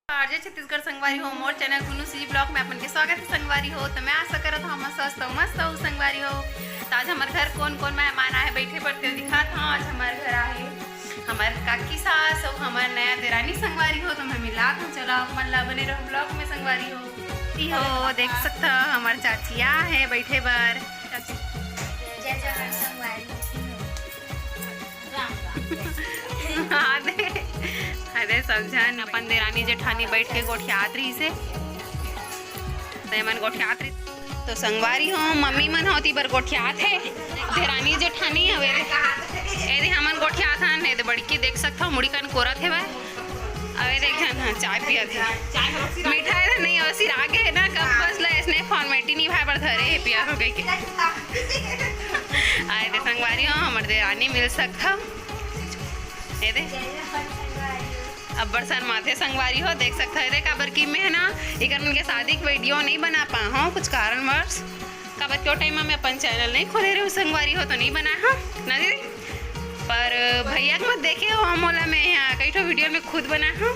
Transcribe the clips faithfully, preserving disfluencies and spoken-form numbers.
RJ Chhattisgarh संगवारी हो, मोर channel Kunnu CG blog में अपन के स्वागत है संगवारी हो। तो मैं आशा करत हूँ हम स्वस्थ हो, मस्त हो संगवारी हो। तो आज हमारे घर कौन कौन मेहमान आए बैठे बर, तेला दिखात हूँ। आज हमारे घर आए हमारे काकी सास और हमारे नया देरानी संगवारी हो, तो मैं मिलात हूँ। चलो आप मन ला बने रहो ब्लॉग में संगवारी हो। ई हो देख सकता हमारे चाची आ है बैठे बर। चाची। जय जोहार संगवारी। हाँ दे, हाँ दे, सब झन अपन देरानी जेठानी बैठ के गोठियात रहिसे। ते मन गोठियात रहिस। तो संगवारी हो, मम्मी मन होती बर गोठियात हे। देरानी जेठानी हवे रे। ए दे हमन गोठियात हन, ए दे बड़की देख सकत हो, मुड़ी कन कोरत हे भाई। अबे देख झन, हाँ, चाय पियत हे। मीठा हे नहीं, अउ सिरा गे हे ना, कब बस ले इसने फॉर्मेलिटी निभाए बर धरे हे, पिया हो गई के। आए दे संगवारी हो, हमर देरानी मिल सकत हो। ए दे। अब्बड़ शर्माथे संगवारी हो, देख सकत हो। ए दे, काबर कि मैं ना, एकर मन के शादी के वीडियो नहीं बना पाए हूँ, कुछ कारणवश। काबर के ओ टाइम में मैं अपन चैनल नहीं खोले रहे हूँ संगवारी हो, तो नहीं बनाए हूँ ना दीदी। पर भैया के मत देखे हो, हम ओला मैं यहाँ कई ठो वीडियो में खुद बनाए हूँ।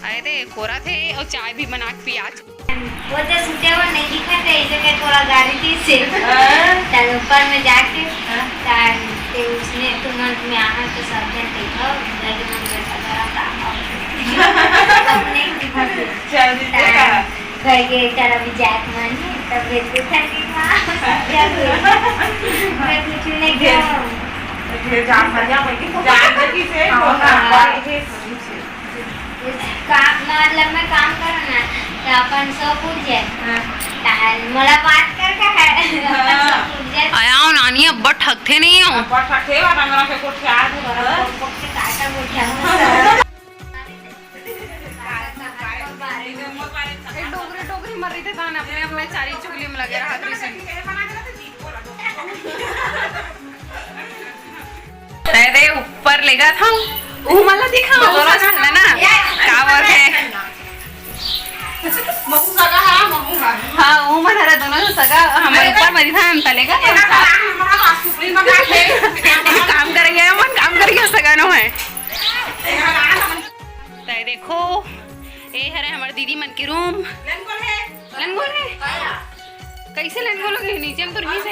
अरे दे, कोरा थे और चाय भी बना के पिया। वो तो सुते हुए नहीं दिखत हे, इसे मैं थोड़ा गारी थी से। हाँ। तब ऊपर में जाके, हाँ। तब ते उसने तुम में आना तो सब जन देखो, घर के मन में सदा काम हो। सब नहीं दिखत हे। चल, दीदी, तब कहा? घर के चल अभी जात मन, तब ये देखा कि माँ, क्या हुआ? मैं कुछ नहीं किया। ये जान भैया, मैं कि जान दे किसे? हाँ, बोलना, हाँ। ये काम, मतलब मैं काम करूँ ना, तो अपन सब उठ जाए। हाँ। तहन मोला बात कर के है। हाँ। अपन सब उठ जाए। आया हो नानी, अब्बड़ ठगथे नहीं हो। अब्बड़ ठगथे, वाला मेरा के कोठियार दे बड़ा। कोठियार दे। ए, डोगरी, डोगरी मर रही थे, तहन अपने, अपने चारी चुगली में लगे रहा, कृष्ण। अरे ऊपर लेगा था, ऊ मन ला दिखा, ऊ मन ला ना, का बात है? महू सगा हा, महू हा। हाँ, ऊ मन हरा दोनों से सगा, हम ऊपर मरी था, हम तले का। काम करेंगे, हम काम करेंगे, सगा नो है। तय देखो, ए हरे हमर दीदी मन के रूम। लंगोल है। लंगोल है? हाँ। कैसे लंगोल हो गए? नीचे में तो नहीं से।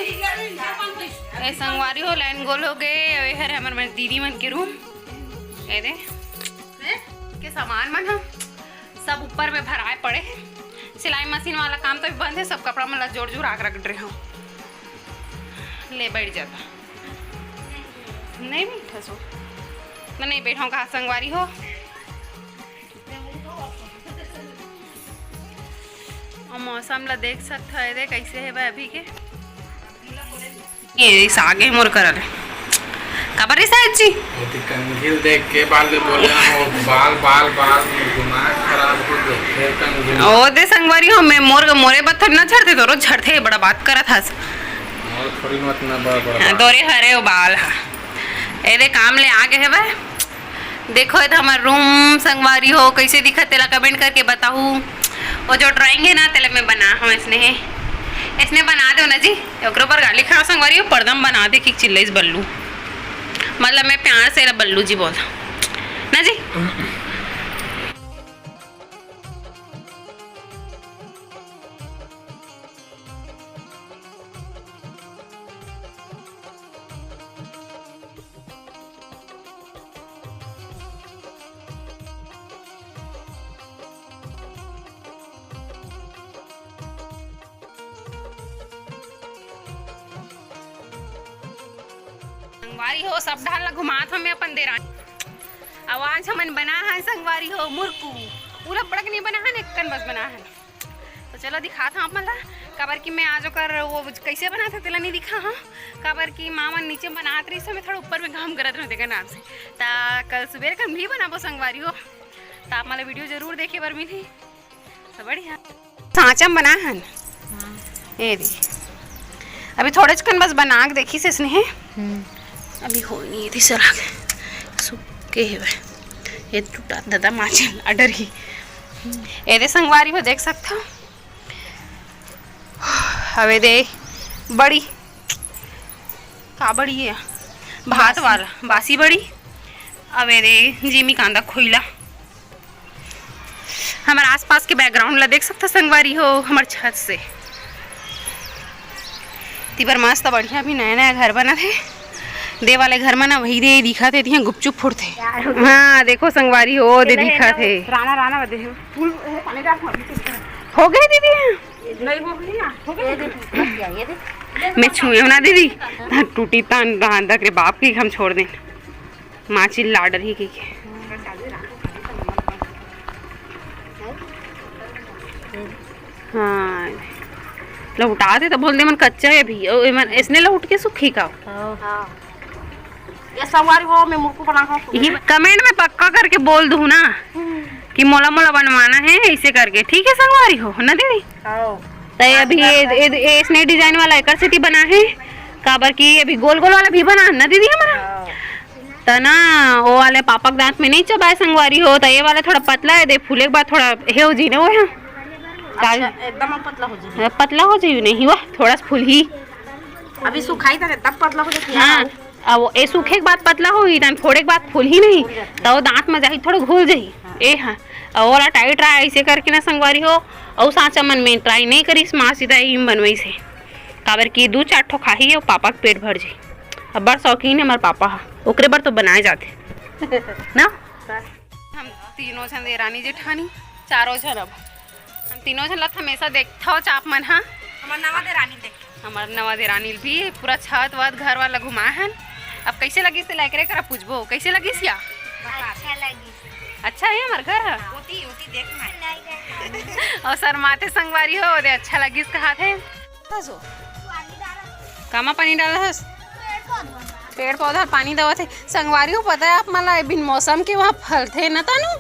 ए संगवारी हो, लंगोल हो गए। ए हरे हमर, हमर दीदी मन के रूम। ए दे। हैं? के सामान मन ह सब ऊपर में भराए पड़े हे। सिलाई मशीन वाला काम तो अभी बंद है, सब कपड़ा मन ला जोड़ जोड़ आग रख डरे हूँ। ले बैठ जाता। नहीं बैठा सो। मैं नहीं बैठाऊँ कहा संगवारी हो। अउ मौसम ला देख सकत हव, एदे कइसे हे बा अभी के। ये रिसा गे मोर करा ले। काबर रिसा जी? ओती कंघी ल देख के बाल ले बोले हो, बाल, बाल, बाल, दिमाग खराब हो गया, फिर कंघी। ओ दे संगवारी हो, मैं मोर, मोरे बर थोड़ी ना झड़थे, तोरो झड़थे, बड़ा बात करत हस। मोर थोड़ी मत ना बड़, बड़ हाँ, बात। तोरे हरे ओ बाल हा। एदे काम ले आ गे हे बा। देखो, ये तो हमर रूम संगवारी हो, कइसे दिखत, तेला कमेंट करके बताहू। वो जो ड्राइंग है ना, तेला मैं बना हूँ इसने, इसने बना दो ना जी। ओकरे ऊपर गाली खाओ संगवारी हो, पर्दा में बना दे कि चिल्लाइस बल्लू, मतलब मैं प्यार से एला बल्लू जी बोल ना जी। संगवारी हो, सब डाल ला घुमात हमें अपन देरानी। अउ आज हमन बना है संगवारी हो मुरकू, पूरा बड़क नहीं बना है, एक कन बस बना है। तो चलो दिखात हूँ आप मन ला, काबर कि मैं आज ओकर वो कइसे बनाथे तेला नहीं दिखा हूँ, काबर कि माँ मन नीचे बनात रहिस, मैं थोड़ा ऊपर में काम करत रहूँ तेकर नाम से। ता कल सुबेर कन भी बनाबो संगवारी हो, ता आप मन ला वीडियो जरूर देखे बर मिलही। तो बढ़िया। सांचा में बना हन। हाँ। ए दे। अभी थोड़े कन बस बना के देखिस इसने। हम्म। अभी हो नहीं थी सरा के। सुख के हे भाई। ये टूटा दादा माचे ला डरही। ए दे संगवारी हो देख सकत हव। अबे दे बड़ी। का बड़ी है? भात वाला, बासी बड़ी। अबे दे जिमी कांदा खोइला। हमर आसपास के background ला देख सकथो संगवारी हो, हमर छत से। तिबर मस्त बढ़िया भी नया नया घर बनत हे। दे वाले घर में ना वही दे दिखत हे, तिहां गुपचुप फुटथे। हाँ, देखो संगवारी हो, दे दिखत हे। राना, राना बदे हे। फूल, वो पानी डाल, अभी तो हो गए दीदी? नहीं, हो गई ना, हो गई। मैं छुए हूं ना दीदी, टूटी तान रांधक रे बाप के हम छोड़ दें। माँ चिल्ला डरही कहिके। हाँ, लहुटाथे त बोल दे मन कच्चा हे अभी, अउ एमन अइसने लहुट के सुखही का? हाँ। ये संगवारी हो, मैं मुर्कू बना के ये comment में पक्का करके बोल दूँ ना कि मोला, मोला बनवाना हे अइसे करके, ठीक हे संगवारी हो ना दीदी? हाँ। त अभी ये, ये, ये अइसने design वाला एकर सेती बना हे, काबर कि अभी गोल गोल वाला भी बना ना दीदी हमर। हाँ। त ना, वो वाले पापा के दांत में नहीं चबाय संगवारी हो, त ये वाला थोड़ा पतला हे दे, फूले के बाद थोड़ा हे हो जी ना वो हे। अच्छा, एकदम पतला हो जाही। हाँ, पतला हो जाही नहीं, वाह, थोड़ा सा फूलही। अभी सुखाही त एकदम पतला हो जाही। हाँ, अब वो ए सूखे के बाद पतला होही, तन फोड़े के बाद फूलही नहीं, फूल जाथे। त वो दांत में जाही, थोड़ा घुल जाही। हाँ। ए हाँ, अउ ओला tight रहा अइसे करके ना संगवारी हो, अउ सांचा मन में try नहीं करिस, माँ सीधा ही बनवाइस हे। काबर कि दू चार ठो खाही अउ पापा के पेट भर जाही। अब्बड़ शौकीन हे हमर पापा ह, ओकरे बर तो बनाए जाथे ना। हम तीनों झन देरानी जेठानी, चारों झन, अब हम तीनों झन ला हमेशा देखथव आप मन ह। हमर नवा देरानी देख। हमर नवा देरानी भी पूरा छत वत घर वाला घुमाए हन। अब कैसे लगिस तेला एकरे करा पूछबो, कैसे लगिस या? अच्छा लगिस। अच्छा हे हमर घर ह। ओती, ओती देख ना। अउ शर्माथे संगवारी हो, दे अच्छा लगिस कहाथे। कामा पानी डालत हस? पेड़ पौधा पानी देवत हे। संगवारी हो, पता हे आप मन ला, बिन मौसम के वहाँ फरथे न तानू।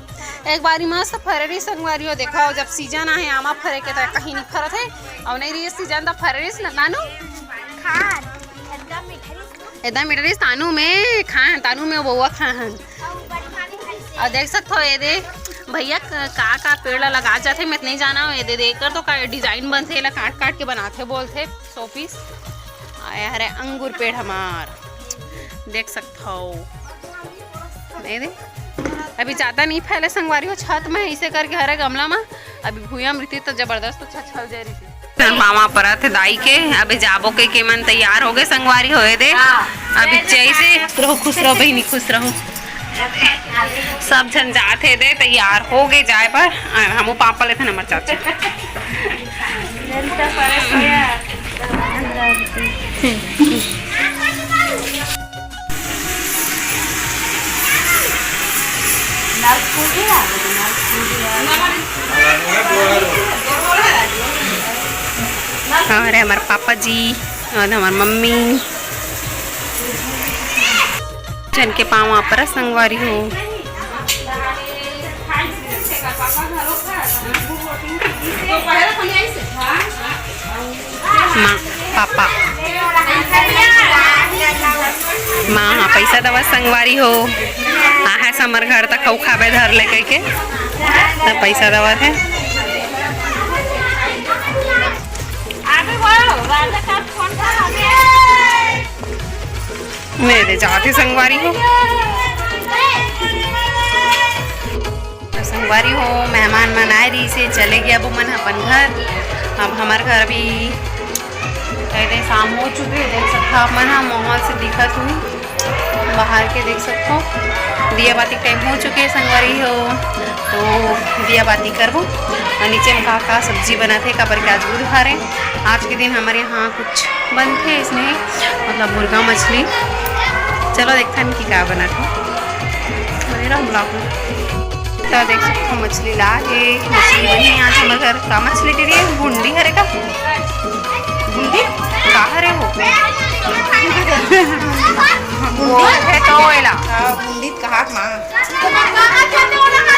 एक बारी मस्त फरे रहिस संगवारी हो, देखा हो, जब season आहे आमा फरे के, त कहीं नहीं फरत हे, अउ नहीं रहिस season, त फरे रहिस न तानू। एकदम मीठा रहिस तानू में, खाए तानू में बउआ खाए हन। अउ देख सकथव, ये दे भैया क-, का का पेड़ ला लगा जाथे, मैं तो नहीं जाना। ये दे, दे एकर तो का design बनथे, एला काट काट के बनाथे, बोलथे showpiece। आय हरे अंगूर पेड़ हमार, देख सकथव। ये दे, अभी ज्यादा नहीं फैले संगवारी हो, छत में ऐसे करके हरे गमला में, अभी भुइयां में रहितिस त जबरदस्त छछल जाए रहितिस। मामा परत हे दाई के, अभी जाबो के, के मन तैयार हो गए संगवारी हो, ये दे। हाँ। अभी जैसे रहो, खुश रहो बहिनी, खुश रहो। सब झन जात हे दे, तैयार हो गए जाए बर। आ, हमू पापा लेथन हमर चाचा। और हमर पापा जी और हमर मम्मी झन के पाँव आ परस संगवारी हो। माँ, पापा, माँ, हाँ, पैसा दवा संगवारी हो। आ है समर घर तक खाऊ खाबे धर ले कह के, त पैसा दवा थे। मेरे जाते संगवारी हो। तो संगवारी हो, मेहमान मन आए रहिसे, चले गए अब मन अपन घर। अब हमर घर भी कह दे शाम हो चुके हे, देख सकता आप मन ह माहौल से दिखत हुई बाहर के, देख सकता हो। दिया बाती टाइम हो चुके हे संगवारी हो, तो दिया बाती करबो। और नीचे में का का सब्जी बनत हे, काबर के आज बुधवार हे। आज के दिन हमर यहाँ कुछ बनथे इसने, मतलब मुर्गा मछली। चलो देखथन कि का बनत हे, बने रहो ब्लॉग में। त देख सकथो मछली ला हे, मछली बनी आज हमर घर। का मछली दीदी हे? भुंडी हरे का? भुंडी? का हरे हो? वो हे तो एला। हाँ, भुंडी कहा माँ।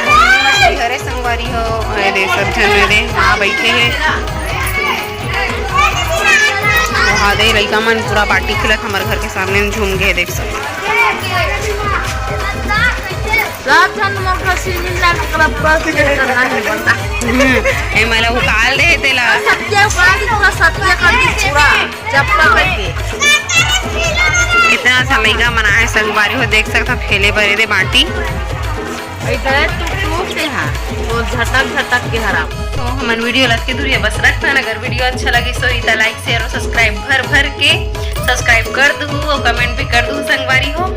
भुंडी मछली हरे संगवारी हो। अरे दे सब झन रे, माँ बैठे हे। वहाँ दे लइका मन पूरा पार्टी खेलत हमर घर के सामने में झूम गए, देख सकथो। सब झन मोर घर सिमिल ला ओकरा बस के करना है बता। हम्म, ए मला उकाल दे तेला। सत्य उकाल दे, पूरा सत्य कर दे, पूरा चप्पल पहन के। कितना सा लइका मन आहे संगवारी हो, देख सकथो, खेले बरे दे बाटी। अरे गलत तो तू से हा, वो झटक झटक के हरा। तो हमन वीडियो लत के दूरिया बस रखथन। अगर वीडियो अच्छा लगे सो इता लाइक, शेयर और सब्सक्राइब भर भर के सब्सक्राइब कर दू और कमेंट भी कर दू संगवारी हो।